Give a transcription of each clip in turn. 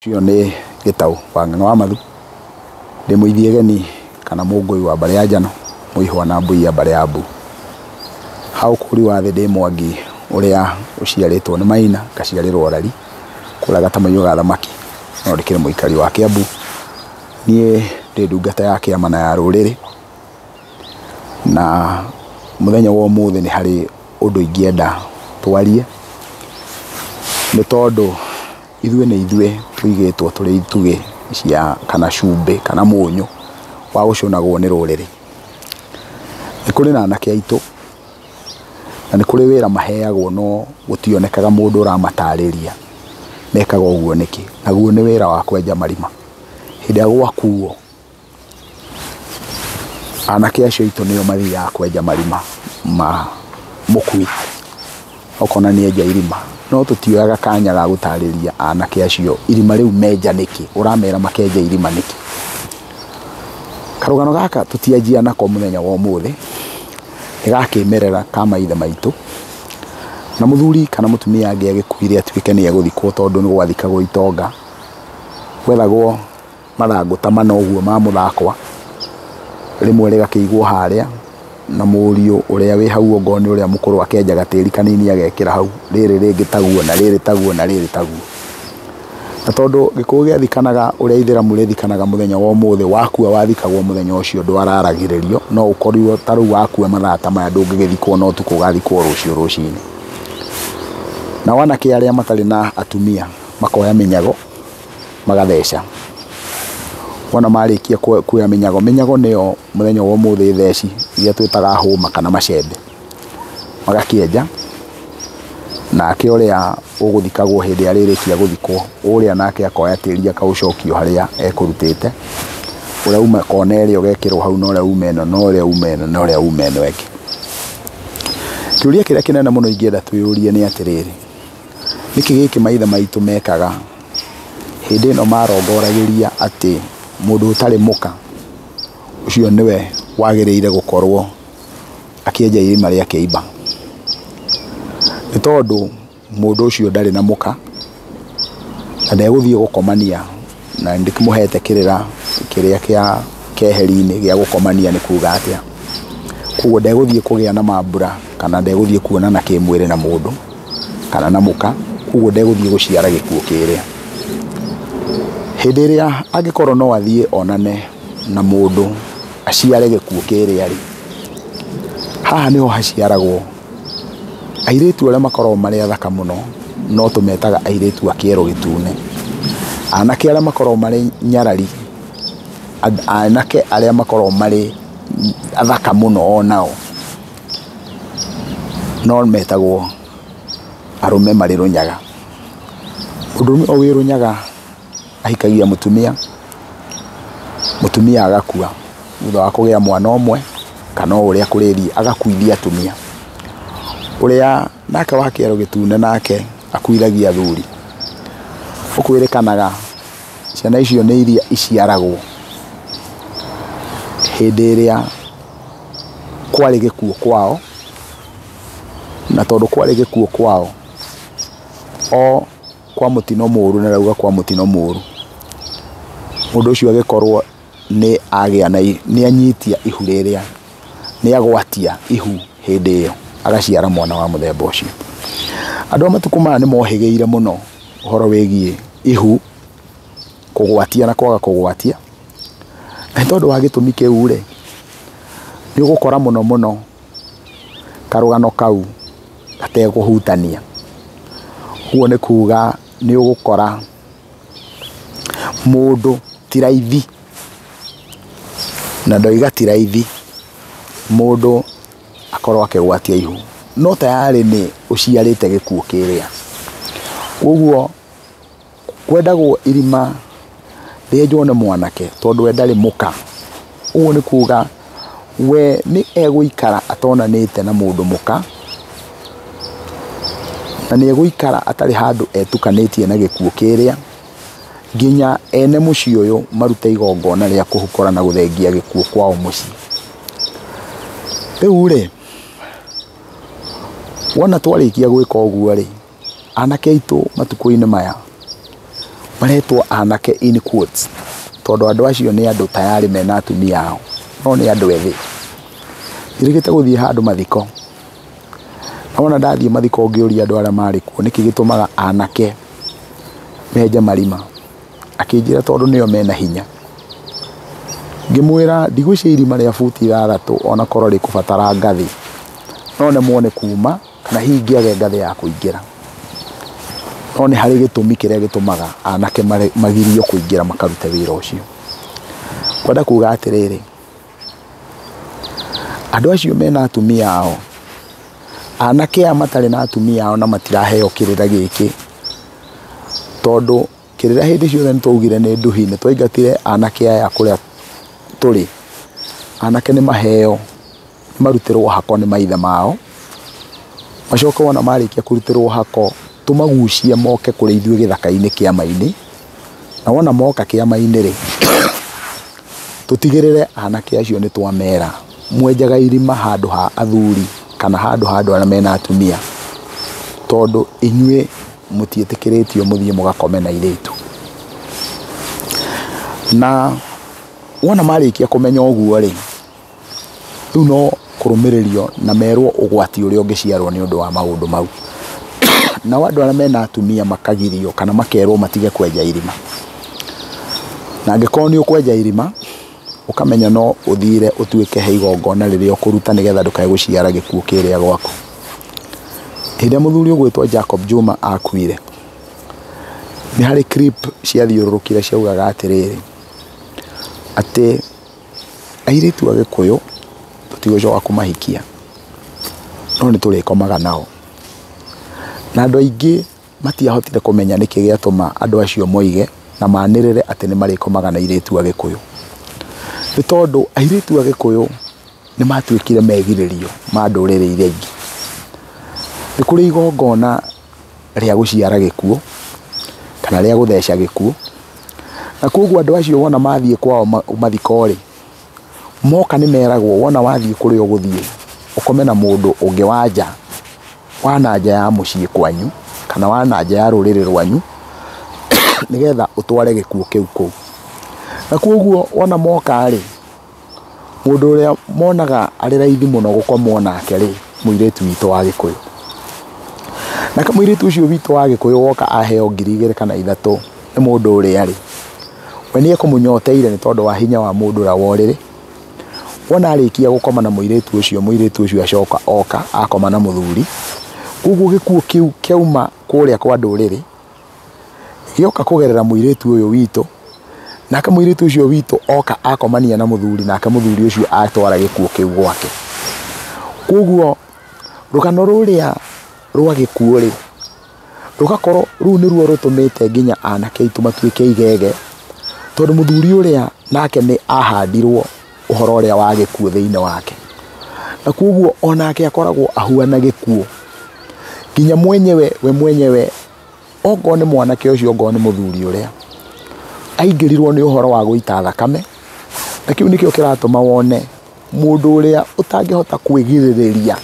Ũcio nĩ Gĩtaũ wa Ng'ang'a wa Mathu, ndĩ mũithiegeni kana mũngũi wa mbarĩ ya Njano, mũihwa na mbui ya mbarĩ ya Mbu. Ha ũkũri wa thĩ ndĩ Mwangi ũrĩa ũciarĩtwo nĩ Maina, ngaciarĩrwo Orari, kũrĩa Gatamaiyũ ga thamaki, no ndĩkĩrĩ mũikari wa Kĩambu. Niĩ ndĩ ndungata ya kĩama na ya rũrĩrĩ, na mũthenya wa ũmũthĩ nĩ harĩ ũndũ ingĩenda twarie, nĩ tondũ ithuĩ nĩ ithuĩ tũigĩtwo tũrĩ itugĩ cia kana cumbĩ kana mũnyũ wa gũcũnagwo nĩ rũrĩrĩ. Nĩ kũrĩ na anake aitũ, na nĩ kũrĩ wĩra maheagwo no gũtionekaga mũndũ ũramatarĩria mekaga ũguo nĩkĩ, naguo nĩ wĩra wa kwenja marima. Hĩndĩ ĩrĩa gwakuo, anake acio aitũ nĩo mathiaga kwenja marima ma mũkui, ũkona nĩ enja irima, no tũtioyaga kanya ga gũtarĩria anake acio irima rĩu menja nĩkĩ, ũramera makenja irima nĩkĩ. Karũgano gaka tũtianjia nako mũthenya wa ũmũthĩ, nĩ ga kĩmerera ka maithe maitũ, na mũthuri kana mũtumia angĩagĩkuire atuĩke nĩ egũthikwo tondũ nĩ gwathikagwo itonga, gwethagwo mathangũ ta mana ũguo ma mũthakwa, rĩmwe rĩgakĩigwo harĩa, na mũriũ ũrĩa wĩ hau okorwo nĩ ũrĩa mũkũrũ akenja gatĩri kanini agekĩra hau, rĩrĩ rĩngĩ taguo na rĩrĩ taguo na rĩrĩ taguo. Na tondũ gĩkũyũ gĩathikanaga ũrĩa ithĩramu rĩthikanaga mũthenya wa ũmũthĩ, wakua wathikagwo mũthenya ũcio ndwararagĩrĩrio, no ũkorirwo ta rĩu wakua mathaa ta maya ndũngĩgĩthikwo na ũtukũ ũgathikwo rũciũ rũcinĩ. Nao anake arĩa matarĩ na atumia makoya mĩnyago magatheca. Wona marĩkia kuoya mĩnyago, mĩnyago nĩyo mũthenya wa ũmũthĩ theci iria twĩtaga hũma kana macembe, magakĩenja, nake ũrĩa ũgũthikagwo hĩndĩ ĩrĩa arĩrĩkia gũthikwo, ũrĩa nake akoya tĩri akaũcokia harĩa ekũrutĩte, ũrĩa uma kona ĩrĩa ũgekĩrwo hau, na ũrĩa uma ĩno, na ũrĩa uma ĩno, na ũrĩa uma ĩno ĩngĩ. Kĩũria kĩrĩa kĩnene mũno ingĩenda twĩyũrie nĩ atĩrĩrĩ, nĩkĩ gĩkĩ maithe maitũ mekaga hĩndĩ ĩno marongoragĩria atĩ mũndũ ũtarĩ mũka ũcio nĩwe wagĩrĩire gũkorwo akĩenja irima rĩa kĩimba? Nĩ tondũ mũndũ ũcio ndarĩ na mũka na ndegũthiĩ gũkomania, na ndĩkĩmũhete kĩrĩra kĩrĩa kĩa keheri-inĩ gĩa gũkomania nĩ kuga atĩa. Koguo ndegũthiĩ kũgĩa na mambura kana ndegũthiĩ kuonana kĩmwĩrĩ na mũndũ kana na mũka, koguo ndegũthiĩ gũciara gĩkuũ kĩrĩa. Hĩndĩ ĩrĩa angĩkorwo no athiĩ onane na mũndũ aciare gĩkuũ kĩrĩa rĩ, haha nĩho haciaragwo airĩtu arĩa makoragwo marĩ athaka mũno, no tũmetaga airĩtu a kĩero gĩtune. Anake arĩa makoragwo marĩ nyarari, anake arĩa makoragwo marĩ athaka mũno onao no metagwo arũme marĩ rũnyaga. Mũndũrũme o wĩ rũnyaga ahikagia mũtumia, mũtumia agakua thutha wa kũgĩa mwana ũmwe kana o ũrĩa kũrĩthiĩ agakuithia atumia. Ũrĩa nake wa kĩero gĩtune nake akuithagia athuri. Ũkwĩrĩkanaga ciana icio nĩ iria iciaragwo hĩndĩ ĩrĩa kwarĩ gĩkuũ kwao, na tondũ kwarĩ gĩkuũ kwao o kwa mũtino mũru, na rauga kwa mũtino mũru, mũndũ ũcio agĩkorwo nĩ agĩa na nĩ anyitia ihu rĩrĩa, nĩ agwatia ihu hĩndĩ ĩyo agaciara mwana wa mũthemba ũcio. Andũ a matukũ maya nĩ mohĩgĩire mũno ũhoro wĩgiĩ ihu kũgwatia na kwaga kũgwatia, na nĩ tondũ wa gĩtũmi kĩu rĩ, nĩ ũgũkora mũno mũno karũgano kau gatekũhutania. Ũguo nĩ kuga nĩ ũgũkora mũndũ ti raithi, na ndoiga ti raithi mũndũ akorwo akĩgwatia ihu, no tayarĩ nĩ ũciarĩte gĩkuũ kĩrĩa. Ũguo kwendagwo irima rĩenjwo nĩ mwanake tondũ we ndarĩ mũka. Ũguo nĩ kuga we nĩ egũikara atonanĩte na mũndũ mũka, na nĩ egũikara atarĩ handũ etukanĩtie na gĩkuũ kĩrĩa, nginya ene mũciĩ ũyũ marute igongona rĩa kũhukũra na gũthengia gĩkuũ kwao mũciĩ. Rĩu rĩ, wona twarĩkia gwĩka ũguo rĩ, anake aitũ matukũ-inĩ maya Maretwo anake in quotes, tondũ andũ acio nĩ andũ tayarĩ mena atumia ao, no nĩ andũ ethĩ. Njĩrĩgĩte gũthiĩ handũ mathiko, na wona ndathiĩ mathiko ngĩũria andũ arĩa marĩ kuo nĩkĩ gĩtũmaga anake menje marima, akĩnjĩra tondũ nĩo mena hinya. Ngĩmwĩra ndigwĩciria irima rĩa buti 6 ona korwo rĩkũbatara ngathĩ, no nemwo nĩ kuma kana hihi ngĩage ngathĩ ya kũingĩra. No nĩ harĩ gĩtũmi kĩrĩa gĩtũmaga anake magirio kũingĩra makarute wĩra ũcio. Kwenda kuga atĩrĩrĩ, andũ acio mena atumia ao, anake aya matarĩ na atumia ao na matiraheo kĩrĩra gĩkĩ, tondũ kĩrĩra hĩndĩ ciothe nĩ twaugire nĩ nduhi, nĩ twaingatire anake aya kũrĩa tũrĩ. Anake nĩ maheo, nĩ marutĩrwo hako nĩ maithe mao, macoke wona marĩkia kũrutĩrwo hako tũmagucie moke kũrĩ ithuĩ gĩthaka-inĩ kĩama-inĩ, na wona moka kĩama-inĩ rĩ, tũtigĩrĩre anake acio nĩ twamera mwenjaga irima handũ ha athuri kana handũ ha andũ arĩa mena atumia, tondũ inyuĩ mũtiĩtĩkĩrĩtio mũthiĩ mũgakome na airĩtu. Na wona marĩkia kũmenya ũguo rĩ, rĩu no kũrũmĩrĩrio na merwo ũgwati ũrĩa ũngĩciarwo nĩ ũndũ wa maũndũ mau. Nao andũ arĩa mena atumia makagirio kana makerwo matige kwenja irima. Na angĩkorwo nĩ ũkwenja irima, ũkamenya no ũthire ũtuĩke he igongona rĩrĩa ũkũruta nĩgetha ndũkae gũciara gĩkuũ kĩrĩa gwaku. Hĩndĩ ĩrĩa mũthuri ũgwĩtwo Jacob Juma akuire, nĩ harĩ clip ciathiũrũrũkire ciaugaga atĩrĩrĩ, atĩ airĩtu a Gĩkũyũ tũtigũcoka kũmahikia, no nĩ tũrĩkomaga nao. Na andũ aingĩ matiahotire kũmenya nĩkĩ gĩatũma andũ acio moige na manĩrĩre atĩ nĩ marĩkomaga na airĩtu a Gĩkũyũ. Nĩ tondũ airĩtu a Gĩkũyũ nĩ matuĩkire megirĩrio ma ndũrĩrĩ iria ingĩ. Nĩ kũrĩ igongona rĩa gũciara gĩkuũ kana rĩa gũtheca gĩkuũ, na koguo andũ acio wona mathiĩ kwao mathiko rĩ, moka nĩ meragwo wona wathiĩ kũrĩa ũgũthiĩ ũkome na mũndũ ũngĩ wa nja, wa na nja ya mũciĩ kwanyu kana wa na nja ya rũrĩrĩ rwanyu, nĩgetha ũtware gĩkuũ kĩu kũu. Na koguo wona moka rĩ, mũndũ ũrĩa monaga arĩ raithi mũno gũkomwo nake rĩ, mũirĩtu witũ wa Gĩkũyũ. Nake mũirĩtu ũcio witũ wa Gĩkũyũ woka aheo 2,000 kana 3 nĩ mũndũ ũrĩa rĩ, we nĩ ekũmũnyoteire nĩ tondũ wa hinya wa mũndũ ũrĩa wa ũrĩrĩ. Wona arĩkia gũkoma na mũirĩtu ũcio, mũirĩtu ũcio acoka oka akoma na mũthuri. Koguo gĩkuũ kĩu kĩauma kũrĩa kwa ndũrĩrĩ, gĩoka kũgerera mũirĩtu ũyũ witũ, nake mũirĩtu ũcio witũ oka akomania na mũthuri, nake mũthuri ũcio atwara gĩkuũ kĩu gwake. Koguo rũgano rũrĩa rwa gĩkuũ rĩ, rũgakorwo rũu nĩruo rũtũmĩte nginya anake aitũ matuĩke igege, tondũ mũthuri ũrĩa nake nĩ ahandirwo ũhoro ũrĩa wa gĩkuũ thĩinĩ wake. Na koguo onake akoragwo ahuana gĩkuũ. Nginya mwenyewe, we mwenyewe, okorwo nĩ mwanake ũcio, okorwo nĩ mũthuri ũrĩa, aingĩrirwo nĩ ũhoro wa gũita thakame, na kĩu nĩkĩo kĩratũma wone mũndũ ũrĩa ũtangĩhota kwĩgirĩrĩria,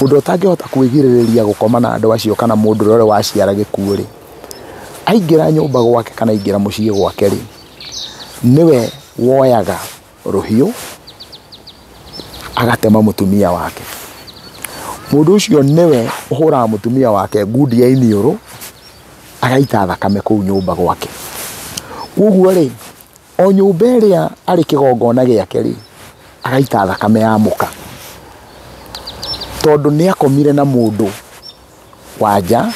mũndũ ũtangĩhota kwĩgirĩrĩria gũkoma na andũ acio kana mũndũ ũrĩa waciara gĩkuũ rĩ, aingĩra nyũmba gwake kana aingĩra mũciĩ gwake rĩ, nĩwe woyaga rũhiũ agatema mũtumia wake. Mũndũ ũcio nĩwe ũhũraga mũtumia wake ngundi ya iniũrũ agaita thakame kũu nyũmba gwake. Koguo rĩ, o nyũmba ĩrĩa arĩ kĩgongona gĩake rĩ, agaita thakame ya mũka, tondũ nĩ akomire na mũndũ wa nja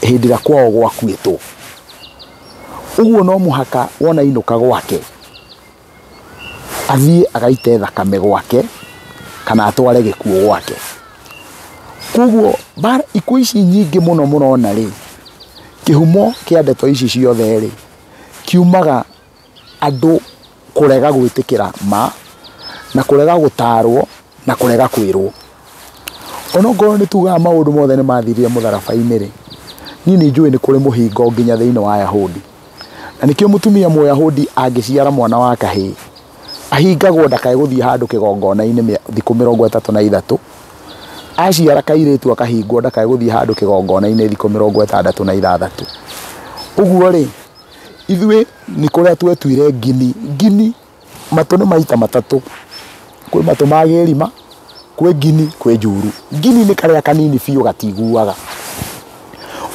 hĩndĩ ĩrĩa kwao gwakuĩtwo. Ũguo no mũhaka wona inũka gwake athiĩ agaite thakame gwake kana atware gĩkuũ gwake. Koguo ikuũ ici nyingĩ mũno mũrona rĩ, kĩhumo kĩa ndeto ici ciothe rĩ, kiumaga andũ kũrega gwĩtĩkĩra ma, na kũrega gũtarwo, na kũrega kwĩrwo. Onokorwo nĩ tugaga maũndũ mothe nĩ mathirire mũtharaba-inĩ rĩ, niĩ nĩ njũĩ nĩ kũrĩ mũhingo nginya thĩinĩ wa Ayahudi. Na nĩkĩo mũtumia Mũyahudi angĩciara mwana wa kahĩĩ, ahingagwo ndakae gũthiĩ handũ kĩgongona-inĩ thikũ 33. Aciara kairĩtu akahingwo ndakae gũthiĩ handũ kĩgongona-inĩ thikũ 66. Ũguo rĩ, ithuĩ nĩ kũrĩa twetuire ngini. Ngini, matũ nĩ maita matatũ. Kwĩ matũ ma gĩrima, kwĩ ngini, kwĩ njuru. Ngini nĩ karĩa kanini biũ gatiguaga.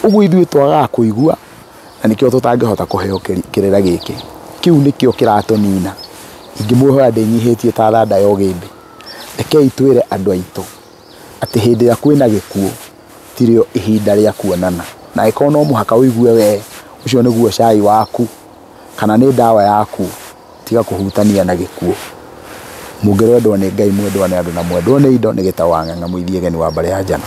Ũguo ithuĩ twagaga kũigua na nĩkĩo tũtangĩhota kũheo kĩrĩra gĩkĩ. Kĩu nĩkĩo kĩratũnina. Ingĩmwĩhoya ndĩnyihĩtie ta thanda ya ũgĩmbĩ. Rekei twĩre andũ aitũ atĩ hĩndĩ ĩrĩa kwĩna gĩkuũ tirĩo ihinda rĩa kuonana. Na angĩkorwo no mũhaka ũigue we ũcio nĩguo cai waku kana nĩ ndawa yaku, tiga kũhutania na gĩkuũ. Mũngĩrwendwo nĩ Ngai, mwendwo nĩ andũ na mwendwo nĩ indo, nĩ gĩtaũ wa Ng'ang'a Mũithiegeni wa mbarĩ ya Njano.